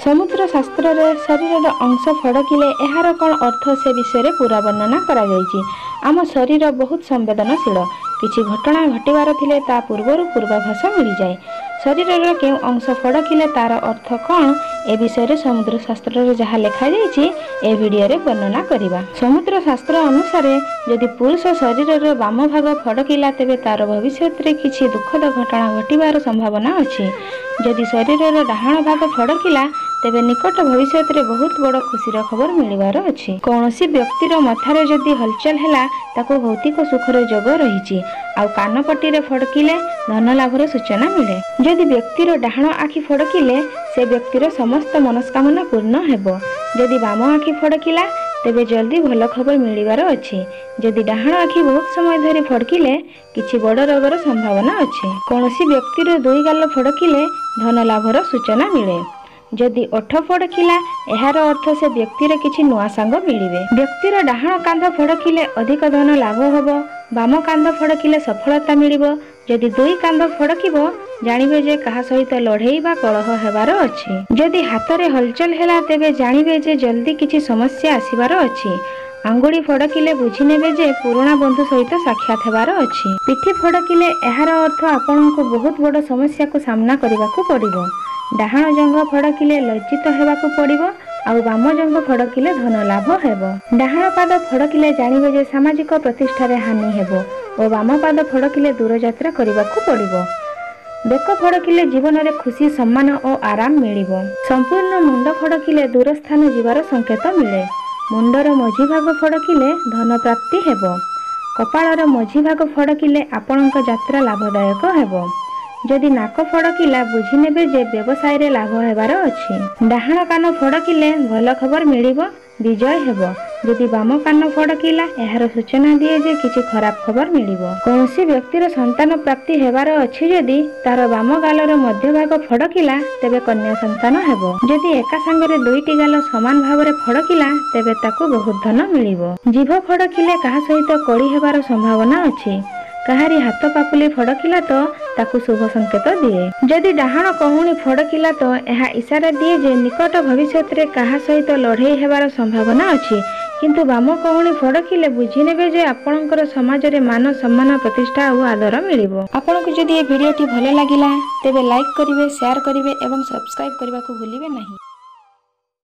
ସମୁଦ୍ର ଶାସ୍ତ୍ରରେ ଶରୀରର ଅଂଶ ଫଡ଼କିଲେ ଏହାର କ'ଣ ଅର୍ଥ ସେ ବିଷୟରେ ପୁରା ବର୍ଣ୍ଣନା କରାଯାଇଛି। ଆମ ଶରୀର ବହୁତ ସମ୍ବେଦନଶୀଳ। କିଛି ଘଟଣା ଘଟିବାର ଥିଲେ ତା ପୂର୍ବରୁ ପୂର୍ବାଭାସ ମିଳିଯାଏ। ଶରୀରର କେଉଁ ଅଂଶ ଫଡ଼କିଲେ ତାର ଅର୍ଥ କ'ଣ, ଏ ବିଷୟରେ ସମୁଦ୍ର ଶାସ୍ତ୍ରରେ ଯାହା ଲେଖାଯାଇଛି ଏ ଭିଡ଼ିଓରେ ବର୍ଣ୍ଣନା କରିବା। ସମୁଦ୍ର ଶାସ୍ତ୍ର ଅନୁସାରେ ଯଦି ପୁରୁଷ ଶରୀରର ବାମ ଭାଗ ଫଡ଼କିଲା, ତେବେ ତାର ଭବିଷ୍ୟତରେ କିଛି ଦୁଃଖଦ ଘଟଣା ଘଟିବାର ସମ୍ଭାବନା ଅଛି। ଯଦି ଶରୀରର ଡାହାଣ ଭାଗ ଫଡ଼କିଲା, ତେବେ ନିକଟ ଭବିଷ୍ୟତରେ ବହୁତ ବଡ଼ ଖୁସିର ଖବର ମିଳିବାର ଅଛି। କୌଣସି ବ୍ୟକ୍ତିର ମଥାରେ ଯଦି ହଲଚଲ ହେଲା, ତାକୁ ଭୌତିକ ସୁଖର ଯୋଗ ରହିଛି। ଆଉ କାନପଟିରେ ଫଡ଼କିଲେ ଧନ ଲାଭର ସୂଚନା ମିଳେ। ଯଦି ବ୍ୟକ୍ତିର ଡାହାଣ ଆଖି ଫଡ଼କିଲେ, ସେ ବ୍ୟକ୍ତିର ସମସ୍ତ ମନସ୍କାମନା ପୂର୍ଣ୍ଣ ହେବ। ଯଦି ବାମ ଆଖି ଫଡ଼କିଲା, ତେବେ ଜଲ୍ଦି ଭଲ ଖବର ମିଳିବାର ଅଛି। ଯଦି ଡାହାଣ ଆଖି ବହୁତ ସମୟ ଧରି ଫଡ଼କିଲେ, କିଛି ବଡ଼ ରୋଗର ସମ୍ଭାବନା ଅଛି। କୌଣସି ବ୍ୟକ୍ତିର ଦୁଇ ଗାଲ ଫଡ଼କିଲେ ଧନ ଲାଭର ସୂଚନା ମିଳେ। ଯଦି ଓଠ ଫଡ଼କିଲା, ଏହାର ଅର୍ଥ ସେ ବ୍ୟକ୍ତିର କିଛି ନୂଆ ସାଙ୍ଗ ମିଳିବେ। ବ୍ୟକ୍ତିର ଡାହାଣ କାନ୍ଧ ଫଡ଼କିଲେ ଅଧିକ ଧନ ଲାଭ ହେବ। ବାମ କାନ୍ଧ ଫଡ଼କିଲେ ସଫଳତା ମିଳିବ। ଯଦି ଦୁଇ କାନ୍ଧ ଫଡ଼କିବ, ଜାଣିବେ ଯେ କାହା ସହିତ ଲଢ଼େଇ ବା କଳହ ହେବାର ଅଛି। ଯଦି ହାତରେ ହଲଚଲ ହେଲା, ତେବେ ଜାଣିବେ ଯେ ଜଲ୍ଦି କିଛି ସମସ୍ୟା ଆସିବାର ଅଛି। ଆଙ୍ଗୁଳି ଫଡ଼କିଲେ ବୁଝିନେବେ ଯେ ପୁରୁଣା ବନ୍ଧୁ ସହିତ ସାକ୍ଷାତ ହେବାର ଅଛି। ପିଠି ଫଡ଼କିଲେ ଏହାର ଅର୍ଥ ଆପଣଙ୍କୁ ବହୁତ ବଡ଼ ସମସ୍ୟାକୁ ସାମ୍ନା କରିବାକୁ ପଡ଼ିବ। ଡାହାଣ ଜଙ୍ଘ ଫଡ଼କିଲେ ଲଜ୍ଜିତ ହେବାକୁ ପଡ଼ିବ, ଆଉ ବାମ ଜଙ୍ଘ ଫଡ଼କିଲେ ଧନ ଲାଭ ହେବ। ଡାହାଣ ପାଦ ଫଡ଼କିଲେ ଜାଣିବେ ଯେ ସାମାଜିକ ପ୍ରତିଷ୍ଠାରେ ହାନି ହେବ ଓ ବାମ ପାଦ ଫଡ଼କିଲେ ଦୂରଯାତ୍ରା କରିବାକୁ ପଡ଼ିବ। ବେକ ଫଡ଼କିଲେ ଜୀବନରେ ଖୁସି, ସମ୍ମାନ ଓ ଆରାମ ମିଳିବ। ସମ୍ପୂର୍ଣ୍ଣ ମୁଣ୍ଡ ଫଡ଼କିଲେ ଦୂର ସ୍ଥାନ ଯିବାର ସଂକେତ ମିଳେ। ମୁଣ୍ଡର ମଝି ଭାଗ ଫଡ଼କିଲେ ଧନ ପ୍ରାପ୍ତି ହେବ। କପାଳର ମଝି ଭାଗ ଫଡ଼କିଲେ ଆପଣଙ୍କ ଯାତ୍ରା ଲାଭଦାୟକ ହେବ। ଯଦି ନାକ ଫଡ଼କିଲା, ବୁଝିନେବେ ଯେ ବ୍ୟବସାୟରେ ଲାଭ ହେବାର ଅଛି। ଡାହାଣ କାନ ଫଡ଼କିଲେ ଭଲ ଖବର ମିଳିବ, ବିଜୟ ହେବ। ଯଦି ବାମ କାନ ଫଡ଼କିଲା, ଏହାର ସୂଚନା ଦିଏ ଯେ କିଛି ଖରାପ ଖବର ମିଳିବ। କୌଣସି ବ୍ୟକ୍ତିର ସନ୍ତାନ ପ୍ରାପ୍ତି ହେବାର ଅଛି, ଯଦି ତାର ବାମ ଗାଲର ମଧ୍ୟଭାଗ ଫଡ଼କିଲା, ତେବେ କନ୍ୟା ସନ୍ତାନ ହେବ। ଯଦି ଏକା ସାଙ୍ଗରେ ଦୁଇଟି ଗାଲ ସମାନ ଭାବରେ ଫଡ଼କିଲା, ତେବେ ତାକୁ ବହୁତ ଧନ ମିଳିବ। ଜିଭ ଫଡ଼କିଲେ କାହା ସହିତ କଳି ହେବାର ସମ୍ଭାବନା ଅଛି। କାହାରି ହାତ ପାପୁଲି ଫଡ଼କିଲା ତ ତାକୁ ଶୁଭ ସଂକେତ ଦିଏ। ଯଦି ଡାହାଣ କହୁଣି ଫଡ଼କିଲା ତ ଏହା ଇସାରା ଦିଏ ଯେ ନିକଟ ଭବିଷ୍ୟତରେ କାହା ସହିତ ଲଢ଼େଇ ହେବାର ସମ୍ଭାବନା ଅଛି। କିନ୍ତୁ ବାମ କହୁଣି ଫଡ଼କିଲେ ବୁଝିନେବେ ଯେ ଆପଣଙ୍କର ସମାଜରେ ମାନ, ସମ୍ମାନ, ପ୍ରତିଷ୍ଠା ଆଉ ଆଦର ମିଳିବ। ଆପଣଙ୍କୁ ଯଦି ଏ ଭିଡ଼ିଓଟି ଭଲ ଲାଗିଲା, ତେବେ ଲାଇକ୍ କରିବେ, ସେୟାର କରିବେ ଏବଂ ସବସ୍କ୍ରାଇବ୍ କରିବାକୁ ଭୁଲିବେ ନାହିଁ।